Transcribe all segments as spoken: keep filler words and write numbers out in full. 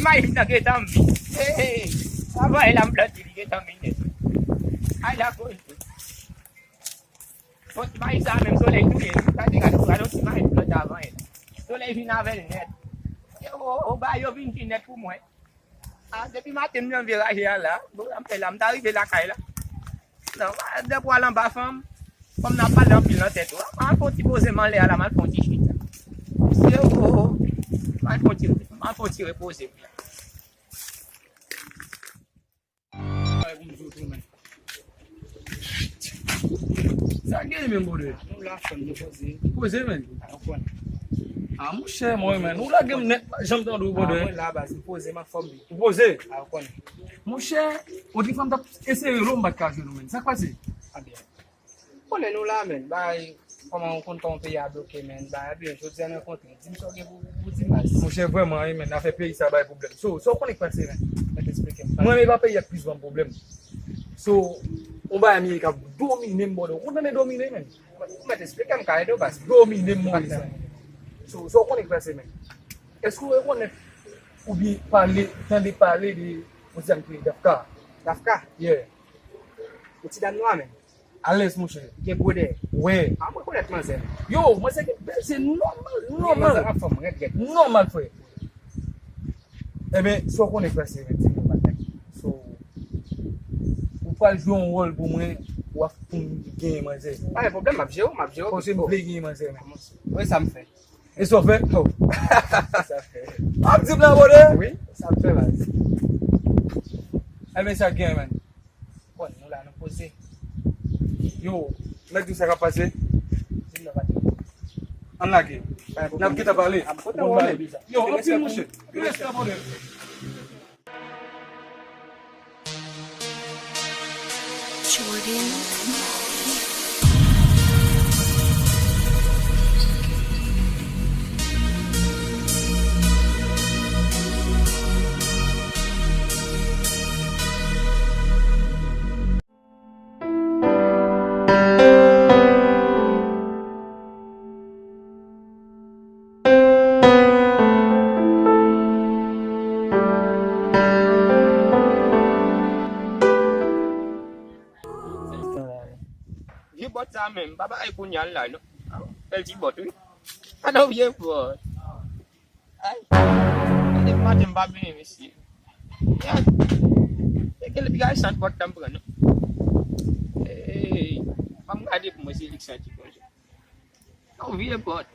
Mayi m nan gentan m vin. Hey, travay la m plante li gentan m vin nèt. Ay la koze. Bon, ti mayi sa menm solèy touye. Gade, gade, gade yon ti mayi m plante avan yè. Solèy vin avè l nèt. Yo, o, o, ba yo vin fin nèt pou mwen. Ah, depi maten m nan vye raje a la. Bon, m fè la, m ta rive lakay la. Non, de pou al anba fanm. Kòm n ap pale anpil nan tèt ou. M al fè yon ti poze m anlè a la, m al fè yon ti chita. Mesye, o, o, o. M al fè yon ti, m al fè yon ti repoze m la. Sa gen menm, brother? Nou la, fanm, nou poze. Poze, man. A, ou konnen. Ah, monchè, mwen, man. Ou lage m nèt, janm tande w, brother. Ah, mwen la, baz, m poze, m anfòm. Ou poze? A, ou konnen. Monchè, ou di fanm t ap eseye rele w, m pa t ka jwenn ou, man. Sa k pase? A byen. Konnen nou la, man. Bay, kòman ou konn kòman peyi a bloke, man. Bay, a byen, jodi a n rankontre. Di m sa w gen pou, pou di m, baz. Monchè, vrèman, wi, man, afè peyi sa bay pwoblèm. So, sa w konnen k pase, man? Mèt esplike m. Mwen menm, e pa peyi a k plis ban m pwoblèm. So, yon bagay m ye k ap domine m, brother. Ou konn tande domine, man? Ou mèt esplike m, ka ede w, baz. Domine m, man. So, sa w konnen k pase, man? Èske w rekonèt oubyen pale, tande pale de yon ti dam ki rele Dafka? Dafka? Yeah. Yon ti dam nwa, man. Alèz, monchè. Gen gwo dèyè. Wè. A, mwen rekonèt manzè. Yo, manzè gen bèl zye nòmal, nòmal. Manzè anfòm, rèd, rèd. Nòmal, frè. Ebyen, sa w konnen k pase, men, ti bagay. So, ou pral jwe yon wòl pou mwen, w ap pou m genyen manzè. Pa gen pwoblèm, m ap jere w, m ap jere w. Paske m vle genyen manzè, men. Wi, sa m fè. E sa w fè? Oh. Sa m fè. W ap di m la, brother? Wi, sa m fè, baz. Ebyen, sa k genyen, man? Bon, nou la, nou poze. Yo, nèg di w sa k ap pase? Di m nan pati. Ann lage. N ap gentan pale. Yo, anpil, monchè. Yo, respè, brother. Jordan. Vye bòt sa menm, pa bay kounye a l la non. Bèl ti bòt wi. A non, vye bòt. Ay, depi maten m pa benyen, mesye. Ya, e gen lè piga e sant bòt la m pran non. Ey, ban m gade pou mwen si li k santi konsa. Yon vye bòt.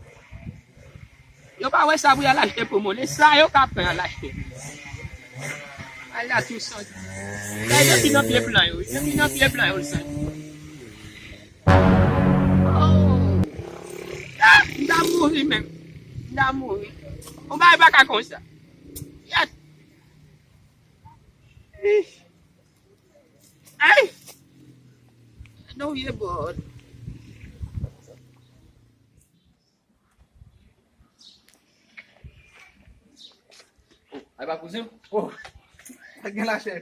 Yo pa wè sa pou y al achte pou moun. E sa yo ka pran al achte. Al la tou santi. Sa depi nan pye plan yo. Depi nan pye plan yo l santi. Oh. Ah, m ta mouri menm. M ta mouri. Yon bagay pa ka konsa. Yat. Ih. Ay! Non, ye bòd. Oh, ay pa kouzen m? Oh, sa gen lachè.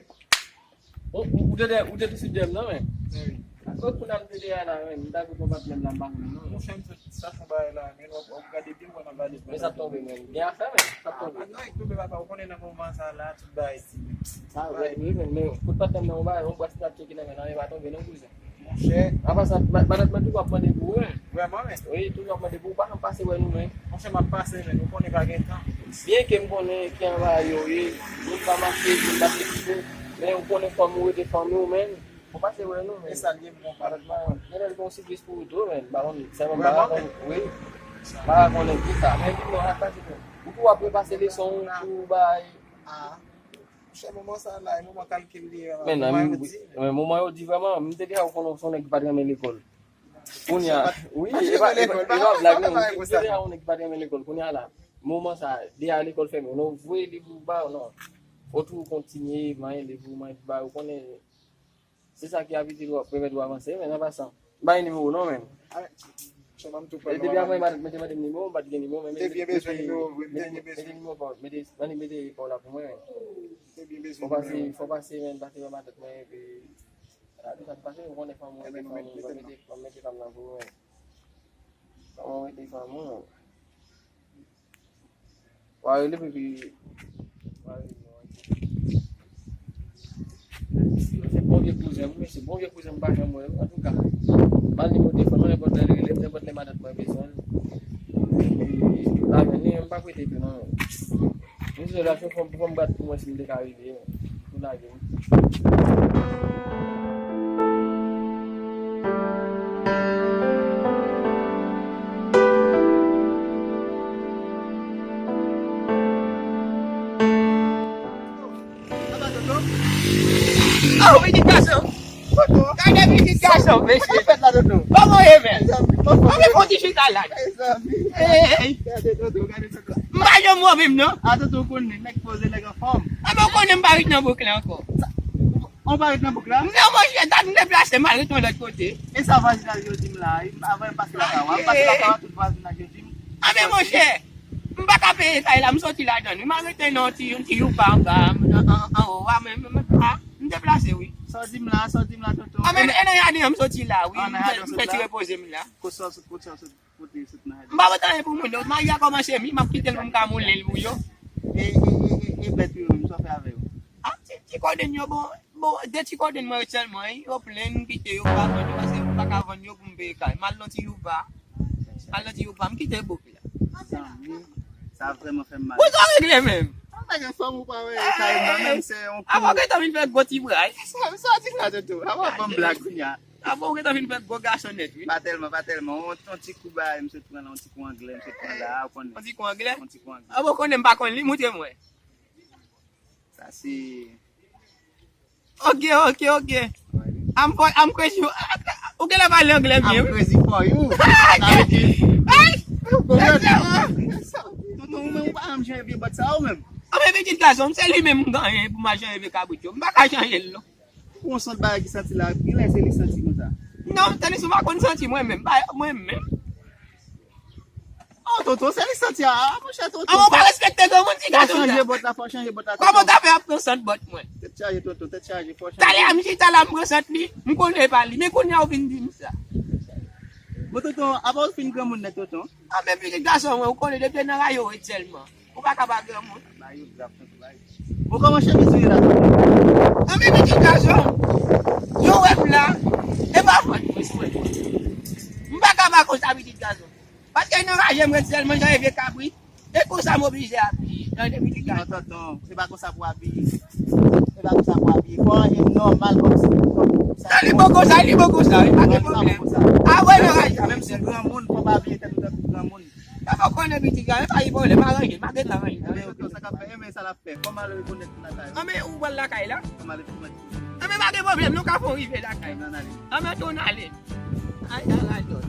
Oh, ou, ou te de, ou te tousuit dèyè m nan, men. Wi. Akoz pou n ap te de a la, men, m ta kout yon patnè m la, m pa konnen non. Monchè, m sot sa fon bagay la, men w ap, w ap gade byen, w ap gade. Men sa ap tonbe, men. Gen afè, men. Sa ap tonbe. Ah, non, e tonbe papa, ou konnen nan moman sa la, tout bagay di, men. Sa vre, wi, men, men, kout patnè m nan, yon bagay, yon bras t ap tcheke nan men l, men pa tonbe, non, kouzen. Monchè. Apa sa, ma-, madanm mwen toujou ap mande pou ou, wi. Vrèman, men. Wi, toujou ap mande pou ou, pa janm pase wè nou, men. Monchè, m ap pase, men, ou konnen pa gen tan. Byen ke m konnen ki anba yo ye, moun pa mache, moun pa fleksib, men ou konnen fanmi w rete fanmi w, men. Fò pase wè nou, men. E sa l ye, m konprann. Malèzman, gen lè l gen yon sipris pou ou tou, men. M pa konn, sèlman m pa konn, wi. M pa konnen ki sa. Men, di non, ak pase tou. Ou tou ap repase leson ou, tou bay. Ah. Monchè, moman sa la, e moman kalkil li ye, men, moman yo di. Men, moman yo di vrèman, m te deja konnen w se yon nèg ki pa t renmen lekòl. Kounye a, wi, e pa, e pa, e pa blag, non, m te deja yon nèg ki pa t renmen lekòl. Kounye a la, moman sa, deja lekòl fèmen, non, voye liv ou ba yo, non. Ou tou kontinye, manyen liv ou, manyen ba yo, konnen se sa ki ap ede w, pèmèt ou avanse, men an pasan. M pa gen nimewo w non, men. Men depi avan madanm mwen te mande m nimewo, m pa t gen nimewo, men mete, mete, mete nimewo pa w, mete, mande mete pa w la pou mwen, men. Fò pase, fò pase, men, pase wè madanm mwen, epi, ala, tout sa k pase, ou konnen fanmi w, fanmi w, mete, mete fanm nan pou mwen. Fanmi w, mete fanmi w. Wa rele, epi, wa rele. Bon vye kouzen m pa janm wè l. Antouka, m ba l nimewo telefòn mwen, nenpòt lè l rele m, nenpòt lè matant mwen bezwen l. Epi, l a jwenn li, men m p ap rete tou non. M di l ap fè fò m, fò m bat pou mwen si m te ka rive pou lage m. Apa, Toto? Oh, pitit gason! Toto! Gade pitit gason, mesye! Sa k fèt la, Toto? Kòman w ye, men? Mezanmi, kòman w ye? Mezanmi, fon ti chita la. Mezanmi. Hey! Gade Toto, gade Toto. M pa janm wè w menm, non? A, Toto, w konnen, nèg poze, nèg anfòm. A, men w konnen m pa ret nan bouk la ankò. Sa, w pa ret nan bouk la? Non, monchè, dat m deplase, m al ret yon lòt kote. E sa vwazin nan yo di m la, avan m pase lakay ou a, m pase lakay ou a, tout vwazin nan yo di m. A, men monchè! M pa ka peye kay la, m soti ladan l wi. M al rete nan yon ti, yon ti youpa anba, an, an, anwo a, men, men, men, a, m deplase wi. Sa w di m la, sa w di m la, Toto? A, men, e nan jaden an m soti la wi. M fè, m fè ti repoze m la. Kote sa w sot, kote sa w sot, kote w sot nan jaden? M pa pote anyen pou moun, non. Mari a kòmanse mi, m ap kite l pou m ka moulen l pou yo. E, e, e, e, e bèt yo menm, sa w fè avè yo? A, ti, ti kodenn yo, bon, bon, de ti kodenn mwen yo sèlman, wi. Yo plen, m kite yo, m pa vann yo, paske m pa ka vann yo pou m peye kay. M al nan ti youpa. M al nan ti youpa, m kite bouk la. Mezanmi, sa vrèman fè m mal. Ou sa regle menm? Sa pa gen fanm ou pa wè kay nan menm, se yon kou. Avan w gentan vin fè gwo ti bra, wi. Sa, sa w di la, Toto? Avan w ban m blag kounye a. Avan w gentan vin fè gwo gason nèt, wi. Pa tèlman, pa tèlman. Yon, yon ti kou bagay, m sot pran la, yon ti kou anglè, m sot pran la, ou konnen. Yon ti kou anglè? Yon ti kou anglè. Avan w konnen m pa konn li, montre mwen. Sa se Ok, ok, ok. I'm for, I'm crazy. Ou genlè pale anglè byen, wi. I'm crazy for you. Sa vle di, ou konprann? Tonton, ou menm, ou pa janm chanje vye bòt sa, ou menm. Anben, pitit gason m, se li menm m genyen pou m al chanje vye kabrit yo. M pa ka chanje l, non. Ou pran sant bagay ki santi la, genlè se li santi konsa. Non, Tenis, ou pa konn santi mwen menm, pa mwen menm. Oh, tonton, se li santi a, a, monchè, tonton. An, ou pa respekte granmoun, ti gason. Fò w chanje bòt la, fò w chanje bòt la, tonton. Kòman w ta fè ap pran sant bòt mwen? Tèt chaje, tonton, tèt chaje, fò w chanje. Talè a m chita la, m pran sant li, m konnen e pa li, men kounye a ou vin di m sa. Bon, tonton, apa w fin granmoun nèt, tonton? Anben, pitit gason mwen, ou konnen depi nan rayi ou ret sèlman. Ou pa ka pa granmoun. Ba yo grap, tonton, ba yo. Bon, kòman chemiz ou ye la, tonton? Anben, pitit gason, yo wè m la, e pa fòt mwen, se mwen. M pa ka pa konsa, pitit gason. Paske nan raje m ret sèlman, jan e vye kabrit. E konsa m oblije abiye. Tande, pitit gason. Non, tonton, se pa konsa pou abiye. Se pa konsa pou abiye. Fò w abiye nòmal kòmsi, kòmsi. Non, li bon konsa, li bon konsa, wi, pa gen pwoblèm. A, wè, nan raje. Menm si w granmoun, fò w pa abiye tèt ou tankou granmoun. Sa fò konnen pitit la, men pa gen pwoblèm, aranje, m a gentan aranje. Anben, tonton, sa k ap fè, enben sa l ap fè. Fò m al rekonèt lakay ou. Anben, ou pral lakay la? Fò m al rekonèt. Anben, pa gen pwoblèm, nou ka fè yon rive lakay. Anben, ann ale. Anben, tou n ale. Ay, ay, ay, tonton.